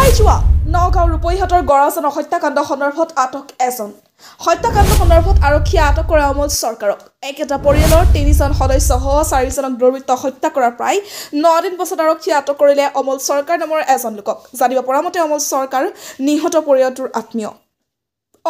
যোৱা নগাঁও ৰূপহীহাটৰ গড়াজানৰ হত্যাকাণ্ড সন্দৰ্ভত আটক এজন। হত্যাকাণ্ড সন্দৰ্ভত আৰক্ষীয়ে আটক কৰা অমল চৰকাৰক। একেটা পৰিয়ালৰ তিনিজন সদস্যসহ চাৰিজনক দুৰ্বৃত্ত হত্যা কৰাৰ প্ৰায় 9 দিন পাছত আৰক্ষীয়ে আটক কৰিলে অমল চৰকাৰ নামৰ এজন লোকক। জানিব পৰা মতে অমল চৰকাৰ নিহত পৰিয়ালটোৰ আত্মীয়।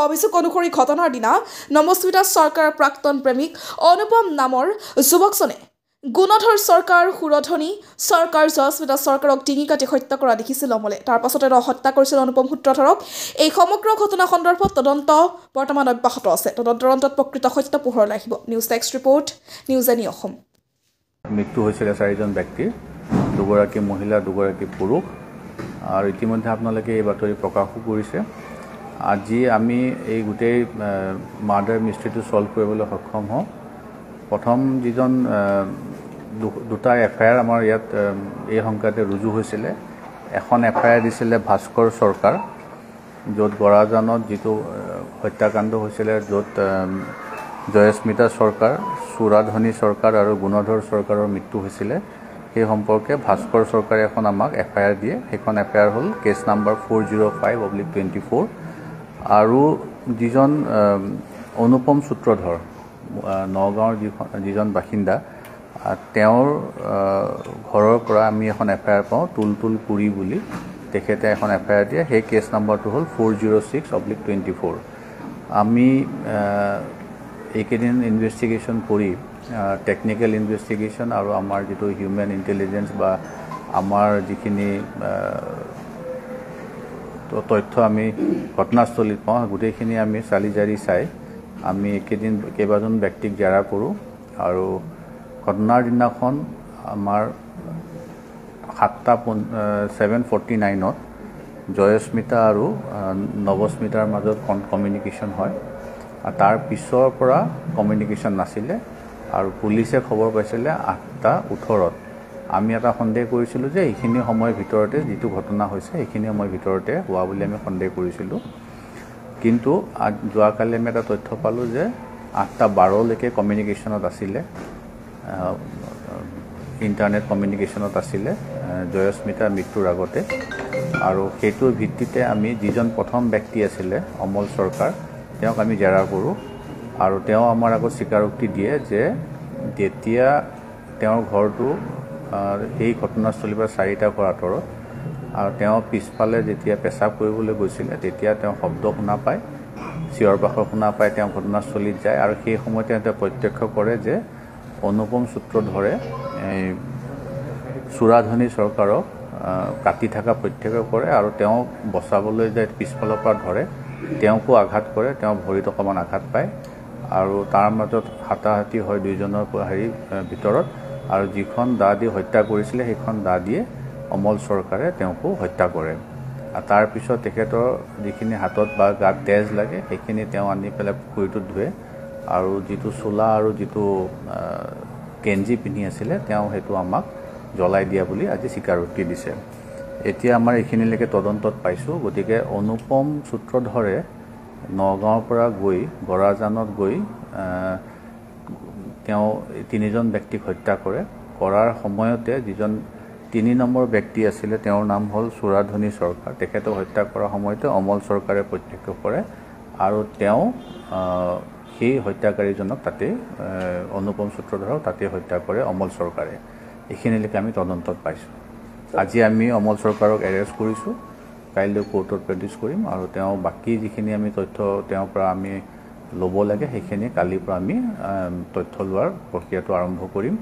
অভিযোগ অনুসৰি ঘটনাৰ দিনা নমস্মিতা চৰকাৰৰ প্ৰাক্তন প্ৰেমিক অনুপম নামৰ যুৱকজনে গুণধৰ চৰকাৰ, সুৰধনী চৰকাৰ, জয়স্মিতা চৰকাৰক ডিঙি কাটি হত্যা কৰা দেখিছিল অমলে। তাৰ পাছতে হত্যা কৰিছিল অনুপম সূত্ৰধৰক। এই সমগ্ৰ ঘটনা সন্দৰ্ভত তদন্ত বৰ্তমান অব্যাহত আছে। তদন্তৰ অন্তত প্ৰকৃত সত্য পোহৰলৈ আহিব। News desk report, news any Assam. মৃত্যু হৈছিলে চাৰিজন ব্যক্তিৰ, দুগৰাকী মহিলা, দুগৰাকী পুৰুষ। আৰু ইতিমধ্যে আপোনালোকে এই বাতৰি প্ৰকাশো কৰিছে। আজি আমি এই গোটেই মাৰ্ডাৰ মিষ্ট্ৰিটো ছল্ভ কৰিবলৈ সক্ষম হওঁ। প্ৰথম যিজন দুটা এফ I R আমাৰ ইয়াত এই সংক্ৰান্তে ৰুজু হৈছিলে। এখন এফ I R দিছিলে ভাস্কৰ চৰকাৰ, য'ত গড়াজানত যিটো হত্যাকাণ্ড হৈছিলে, য'ত জয়স্মিতা চৰকাৰ, চূড়াধনী চৰকাৰ আৰু গুণধৰ চৰকাৰৰ মৃত্যু হৈছিলে, সেই সম্পৰ্কে ভাস্কৰ চৰকাৰে এখন আমাক এফ I R দিয়ে। সেইখন এফ I R হ'ল কেছ নাম্বাৰ 405/24। আৰু যিজন অনুপম সূত্ৰধৰ, নগাঁৱৰ যিজন বাসিন্দা, তেওঁৰ ঘৰৰ পৰা আমি এখন এফ I R পাওঁ, তুলতুল পুৰী বুলি, তেখেতে এখন এফ I R দিয়ে। সেই কেছ নাম্বাৰটো হ'ল 406/24। আমি এইকেইদিন ইনভেষ্টিগেশ্যন কৰি টেকনিকেল ইনভেষ্টিগেশ্যন আৰু আমাৰ যিটো হিউমেন ইণ্টেলিজেঞ্চ বা আমাৰ যিখিনি তথ্য আমি ঘটনাস্থলীত পাওঁ, গোটেইখিনি আমি চালি জাৰি চাই আমি এইকেইদিন কেইবাজন ব্যক্তিক জেৰা কৰোঁ। আৰু ঘটনাৰ দিনাখন আমাৰ 7:49 জয়স্মিতা আৰু নৱস্মিতাৰ মাজত কমিউনিকেশ্যন হয়। আৰু তাৰ পিছৰ পৰা কমিউনিকেশ্যন নাছিলে। আৰু পুলিচে খবৰ পাইছিলে 8:18। আমি এটা সন্দেহ কৰিছিলোঁ যে এইখিনি সময়ৰ ভিতৰতে যিটো ঘটনা হৈছে সেইখিনি সময়ৰ ভিতৰতে হোৱা বুলি আমি সন্দেহ কৰিছিলোঁ। কিন্তু যোৱাকালি আমি এটা তথ্য পালোঁ যে 8:12 কমিউনিকেশ্যনত আছিলে, ইণ্টাৰনেট কমিউনিকেশ্যনত আছিলে জয়স্মিতাৰ মৃত্যুৰ আগতে। আৰু সেইটোৰ ভিত্তিতে আমি যিজন প্ৰথম ব্যক্তি আছিলে অমল চৰকাৰ, তেওঁক আমি জেৰা কৰোঁ। আৰু তেওঁ আমাৰ আগত স্বীকাৰোক্তি দিয়ে যে যেতিয়া তেওঁৰ ঘৰটো সেই ঘটনাস্থলীৰ পৰা 4টা ঘৰ আঁতৰত, আৰু তেওঁ পিছফালে যেতিয়া পেচাব কৰিবলৈ গৈছিলে তেতিয়া তেওঁ শব্দ শুনা পায়, চিঞৰ বাখৰ শুনা পাই তেওঁ ঘটনাস্থলীত যায়। আৰু সেই সময়তে তেওঁ প্ৰত্যক্ষ কৰে যে অনুপম সূত্ৰধৰে এই চূড়াধনী চৰকাৰক কাটি থকা প্ৰত্যক্ষ কৰে। আৰু তেওঁ বচাবলৈ যায়, পিছফালৰ পৰা ধৰে, তেওঁকো আঘাত কৰে, তেওঁ ভৰিত অকণমান আঘাত পায়। আৰু তাৰ মাজত হাতাহাতি হয় দুইজনৰ হেৰি ভিতৰত। আৰু যিখন দা দি হত্যা কৰিছিলে সেইখন দা দিয়ে অমল চৰকাৰে তেওঁকো হত্যা কৰে। আৰু তাৰপিছত তেখেতৰ যিখিনি হাতত বা গাত তেজ লাগে সেইখিনি তেওঁ আনি পেলাই পুখুৰীটোত ধুৱে। আৰু যিটো চোলা আৰু যিটো কেঞ্জি পিন্ধি আছিলে তেওঁ সেইটো আমাক জ্বলাই দিয়া বুলি আজি স্বীকাৰোক্তি দিছে। এতিয়া আমাৰ এইখিনিলৈকে তদন্তত পাইছোঁ। গতিকে অনুপম সূত্ৰধৰে নগাঁৱৰ পৰা গৈ গড়াজানত গৈ তেওঁ তিনিজন ব্যক্তিক হত্যা কৰে। কৰাৰ সময়তে যিজন 3 নম্বৰ ব্যক্তি আছিলে তেওঁৰ নাম হ'ল চূড়াধনী চৰকাৰ, তেখেতক হত্যা কৰাৰ সময়তে অমল চৰকাৰে প্ৰত্যক্ষ কৰে। আৰু তেওঁ সেই হত্যাকাৰীজনক তাতে, অনুপম সূত্ৰধৰক তাতে হত্যা কৰে অমল চৰকাৰে। এইখিনিলৈকে আমি তদন্তত পাইছোঁ। আজি আমি অমল চৰকাৰক এৰেষ্ট কৰিছোঁ, কাইলৈ কোৰ্টত প্ৰডিউচ কৰিম। আৰু তেওঁ বাকী যিখিনি আমি তথ্য তেওঁৰ পৰা আমি ল'ব লাগে সেইখিনি কালিৰ পৰা আমি তথ্য লোৱাৰ প্ৰক্ৰিয়াটো আৰম্ভ কৰিম।